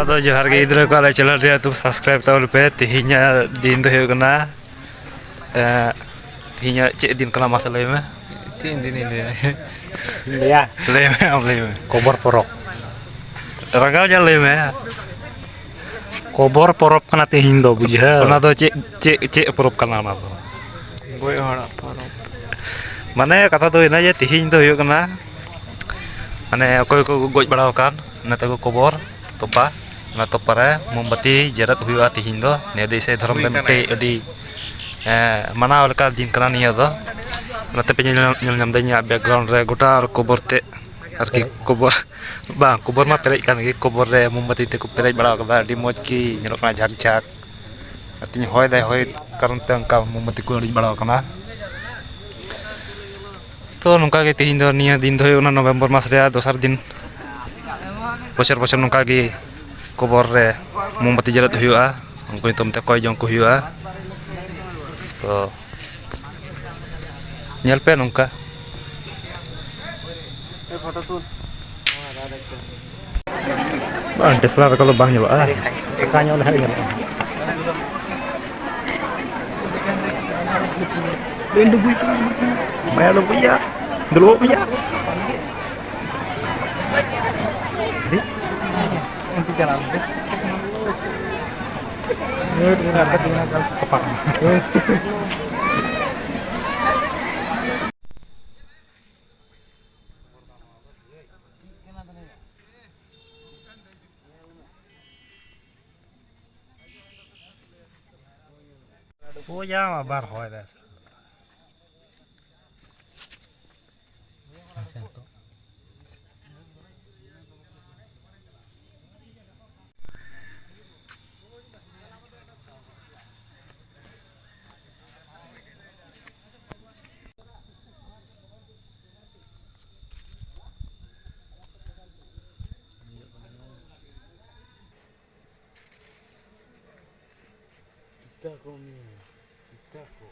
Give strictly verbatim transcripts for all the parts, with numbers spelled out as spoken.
ᱟᱫᱚ ᱡᱚᱦᱟᱨ ᱜᱮ ᱜᱤᱫᱽᱨᱟᱹ ᱠᱚ, ᱟᱞᱮ ᱪᱮᱱᱮᱞ ᱨᱮ ᱟᱹᱛᱩ ᱥᱟᱵᱥᱠᱨᱟᱭᱤᱵ ᱛᱟᱵᱚᱱ ᱯᱮ᱾ ᱛᱮᱦᱮᱧᱟᱜ ᱫᱤᱱ ᱫᱚ ᱦᱩᱭᱩᱜ ᱠᱟᱱᱟ, ᱮᱸ, ᱛᱮᱦᱮᱧᱟᱜ ᱪᱮᱫ ᱫᱤᱱ ᱠᱟᱱᱟ ᱢᱟᱥᱮ ᱞᱟᱹᱭ ᱢᱮ? ᱪᱮᱫ ᱫᱤᱱ ᱤᱧ ᱞᱟᱹᱭᱟ? ᱞᱟᱹᱭᱟ? ᱞᱟᱹᱭ ᱢᱮ, ᱟᱢ ᱞᱟᱹᱭ ᱢᱮ᱾ ᱠᱚᱵᱚᱨ ᱯᱚᱨᱚᱵᱽ᱾ ᱨᱟᱸᱜᱟᱣ ᱧᱚᱜ ᱞᱟᱹᱭ ᱢᱮ᱾ ᱠᱚᱵᱚᱨ ᱯᱚᱨᱚᱵᱽ ᱠᱟᱱᱟ ᱛᱮᱦᱮᱧ ᱫᱚ, ᱵᱩᱡᱷᱟᱹᱣ? ᱚᱱᱟ ᱫᱚ ᱪᱮᱫ, ᱪᱮᱫ, ᱪᱮᱫ ᱯᱚᱨᱚᱵᱽ ᱠᱟᱱᱟ ᱚᱱᱟ ᱫᱚ? ᱜᱚᱡ ᱦᱚᱲᱟᱜ ᱯᱚᱨᱚᱵᱽ᱾ ᱢᱟᱱᱮ ᱠᱟᱛᱷᱟ ᱫᱚ ᱦᱩᱭᱱᱟ ᱡᱮ ᱛᱮᱦᱮᱧ ᱫᱚ ᱦᱩᱭᱩᱜ ᱠᱟᱱᱟ, ᱢᱟᱱᱮ ᱚᱠᱚᱭ ᱠᱚ ᱜᱚᱡ ᱵᱟᱲᱟᱣ ᱟᱠᱟᱱ, ᱚᱱᱟ ᱛᱟᱠᱚ ᱠᱚᱵᱚᱨ ᱛᱚᱯᱟ, ᱚᱱᱟ ᱛᱚᱯᱟ ᱨᱮ ᱢᱳᱢᱵᱟᱛᱤ ᱡᱮᱨᱮᱫ ᱦᱩᱭᱩᱜᱼᱟ ᱛᱮᱦᱮᱧ ᱫᱚ᱾ ᱱᱤᱭᱟᱹ ᱫᱚ ᱤᱥᱟᱹᱭ ᱫᱷᱚᱨᱚᱢ ᱨᱮ ᱢᱤᱫᱴᱮᱡ ᱟᱹᱰᱤ, ᱮᱸ, ᱢᱟᱱᱟᱣ ᱞᱮᱠᱟ ᱫᱤᱱ ᱠᱟᱱᱟ ᱱᱤᱭᱟᱹ ᱫᱚ᱾ ᱚᱱᱟᱛᱮ ᱯᱮ ᱧᱮᱞ, ᱧᱮᱞ ᱧᱟᱢ ᱫᱟ ᱤᱧᱟᱹᱜ ᱵᱮᱠᱜᱨᱟᱣᱩᱱᱰ ᱨᱮ ᱜᱚᱴᱟ ᱟᱨ ᱠᱚᱵᱚᱨ ᱛᱮ ᱟᱨᱠᱤ᱾ ᱠᱚᱵᱚᱨ, ᱵᱟᱝ, ᱠᱚᱵᱚᱨ ᱢᱟ ᱯᱮᱨᱮᱡ ᱠᱟᱱ ᱜᱮ, ᱠᱚᱵᱚᱨ ᱨᱮ ᱢᱳᱢᱵᱟᱛᱤ ᱛᱮᱠᱚ ᱯᱮᱨᱮᱡ ᱵᱟᱲᱟ ᱠᱟᱫᱟ, ᱟᱹᱰᱤ ᱢᱚᱡᱽ ᱜᱮ ᱧᱮᱞᱚᱜ ᱠᱟᱱᱟ, ᱡᱷᱟᱠ ᱡᱷᱟᱠ᱾ ᱟᱨ ᱛᱮᱦᱮᱧ ᱦᱚᱭ ᱫᱟᱭ, ᱦᱚᱭ ᱠᱟᱨᱚᱱ ᱛᱮ ᱚᱱᱠᱟ ᱢᱳᱢᱵᱟᱛᱤ ᱠᱚ ᱤᱲᱤᱡ ᱵᱟᱲᱟ ᱟᱠᱟᱱᱟ᱾ ᱛᱚ, ᱱᱚᱝᱠᱟ ᱜᱮ ᱛᱮᱦᱮᱧ ᱫᱚ, ᱱᱤᱭᱟᱹ ᱫᱤᱱ ᱫᱚ ᱦᱩᱭᱩᱜ ᱠᱟᱱᱟ ᱱᱚᱵᱷᱮᱢᱵᱚᱨ ᱢᱟᱥ ᱨᱮᱭᱟᱜ ᱫᱚᱥᱟᱨ ᱫᱤᱱ᱾ ᱵᱚᱪᱷᱚᱨ ᱵᱚᱪᱷᱚᱨ ᱱᱚᱝᱠᱟ ᱜᱮ ᱠᱚᱵᱚᱨ ᱨᱮ ᱢᱳᱢᱵᱟᱛᱤ ᱡᱮᱨᱮᱫ ᱦᱩᱭᱩᱜᱼᱟ, ᱩᱱᱠᱩ ᱧᱩᱛᱩᱢ ᱛᱮ ᱠᱚᱭ ᱡᱚᱝ ᱠᱚ ᱦᱩᱭᱩᱜᱼᱟ᱾ ᱛᱚ, ᱧᱮᱞ ᱯᱮ ᱱᱚᱝᱠᱟ᱾ ᱵᱟᱝ, ᱰᱤᱭᱮᱥᱮᱞᱟᱨ ᱨᱮ ᱫᱚ ᱵᱟᱝ ᱧᱮᱞᱚᱜᱼᱟ, ᱯᱷᱟᱸᱠᱟ ᱧᱚᱜ ᱞᱮᱠᱷᱟᱱ ᱜᱮ ᱧᱮᱞᱚᱜᱼᱟ᱾ ᱵᱟᱹᱧ ᱰᱩᱵᱩᱡ ᱠᱟᱱᱟ, ᱵᱟᱹᱧ ᱰᱩᱵᱩᱡ ᱠᱟᱱᱟ᱾ ᱵᱟᱭᱟ ᱰᱩᱵᱩᱡ ᱭᱟ, ᱫᱩᱲᱩᱵ ᱢᱮᱭᱟ᱾ ᱳᱭ ᱡᱟ ᱟᱵᱟᱨ ᱦᱚᱭ ᱫᱟᱭ᱾ ᱤᱛᱟᱹ ᱠᱚ ᱩᱱᱤ, ᱤᱛᱟᱹ ᱠᱚ᱾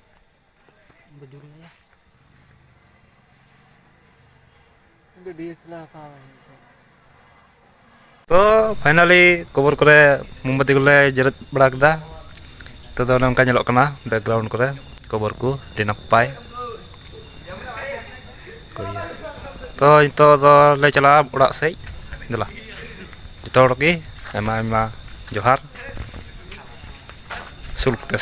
ᱤᱧ ᱫᱚ ᱰᱤᱭᱮᱥᱮᱞᱟᱨ ᱦᱟᱛᱟᱣ ᱦᱩᱭᱩᱜ ᱛᱤᱧᱟ᱾ ᱛᱚ ᱯᱷᱟᱭᱱᱟᱞᱤ ᱠᱚᱵᱚᱨ ᱠᱚᱨᱮ ᱢᱳᱢᱵᱟᱛᱤ ᱠᱚᱞᱮ ᱡᱮᱨᱮᱫ ᱵᱟᱲᱟ ᱠᱮᱫᱟ᱾ ᱱᱤᱛᱚᱜ ᱫᱚ ᱚᱱᱮ ᱚᱱᱠᱟ ᱧᱮᱞᱚᱜ ᱠᱟᱱᱟ ᱵᱮᱠᱜᱨᱟᱣᱩᱱᱰ ᱠᱚᱨᱮ ᱠᱚᱵᱚᱨ ᱠᱚ ᱟᱹᱰᱤ ᱱᱟᱯᱟᱭ᱾ ᱛᱚ ᱱᱤᱛᱚᱜ ᱫᱚ ᱞᱮ ᱪᱟᱞᱟᱜᱼᱟ ᱚᱲᱟᱜ ᱥᱮᱫ᱾ ᱫᱮᱞᱟ ᱡᱚᱛᱚ ᱦᱚᱲ ᱜᱮ ᱟᱭᱢᱟ ᱟᱭᱢᱟ ᱡᱚᱦᱟᱨ᱾ ᱥᱩᱞ ᱠᱚᱛᱮ